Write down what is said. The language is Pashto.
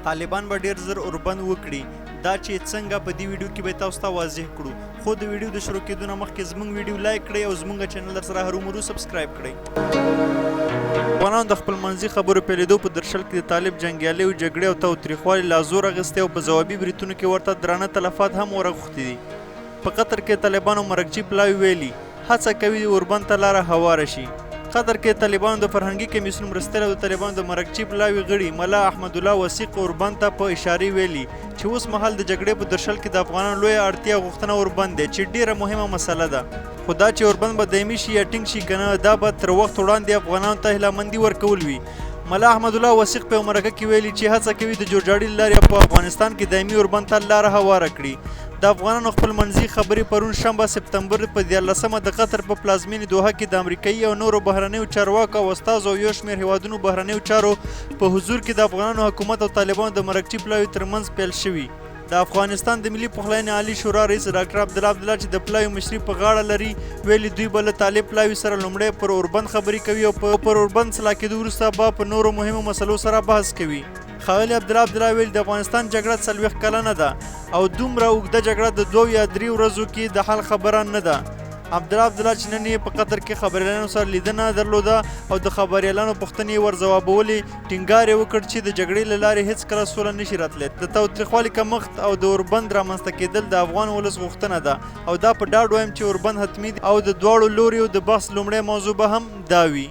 طالبان به ډیر زر اوربند وکړي، دا چې څنګه په دې ویډیو کې به تاسو ته واضح کړو. خو د ویډیو د شروع کېدو نه مخکې زموږ ویډیو لایک کړئ او زموږ چینل درسره هرومرو سبسکرایب کړئ. افغانانو د خپلمنځي خبرو پیلېدو په درشل کې د طالب جنګیالیو جګړې او تاوتریخوالي لا زور اخیستی او په ځوابي بریدونو کې ورته درانه تلفات هم ور اوښتي دي. په قطر کې د طالبانو مرکچي پلاوي ویلي، هڅه کوي اوربند ته لاره هواره شي. قطر کې د طالبانو د فرهنګي کمیسیون مرستیال او د طالبانو د مرکچي پلاوي غړي ملا احمدالله وثیق اوربند ته په اشارې ویلي چې اوس مهال د جګړې په درشل کې د افغانانو لویه اړتیا او غوښتنه اوربند دی چې ډېره مهمه مسله ده. خو دا چې اوربند به دایمي شي یا ټینګ شي که نه، دا به تر وخت وړاندې افغانانو ته هیلهمندي ورکول وي. ملا احمدالله وثیق په یوه مرکه کې ویلي چې هڅه کوي د جوړجاړي له لارې په افغانستان کې دایمي اوربند ته لاره هواره کړي. د افغانانو خپلمنځي خبرې پرون شنبه سپتمبر په 13مه د قطر په پلازمینې دوحه کې د امریکایي او نورو بهرنیو چارواکو او استازو او یو شمېر هیوادونو بهرنیو چارو په حضور کې د افغانانو حکومت او طالبانو د مرکچي پلاوي ترمنځ پیل شوي. د افغانستان د ملي پخلاینې عالي شورا رئیس ډاکټر عبدالله عبدالله چې د پلاوي مشري په غاړه لري ویلي، دوی به له طالب پلاوي سره لومړی پر اوربند خبرې کوي او پر اوربند سلا کېدو وروسته به په نورو مهمو مسلو سره بحث کوي. ښاغلي عبدالله عبدالله ویل، د افغانستان جګړه 40 کلنه ده او دومره اوږده جګړه د 2 یا 3 ورځو کې د حل خبره نه ده. عبدالله عبدالله چې نن یې په قطر کې خبریالانو سره لیدنه درلوده او د خبریالانو پوښتنې یې ورځوابولې، ټینګار یې وکړ چې د جګړې له لارې هېڅکله سوله نشي راتلی. د تاوتریخوالي کمښت او د اوربند رامنځته کېدل د افغان ولس غوښتنه ده او دا په ډاډ وایم چې اوربند حتمي دی او د دواړو لوریو د بحث لومړی موضوع به هم دا وي.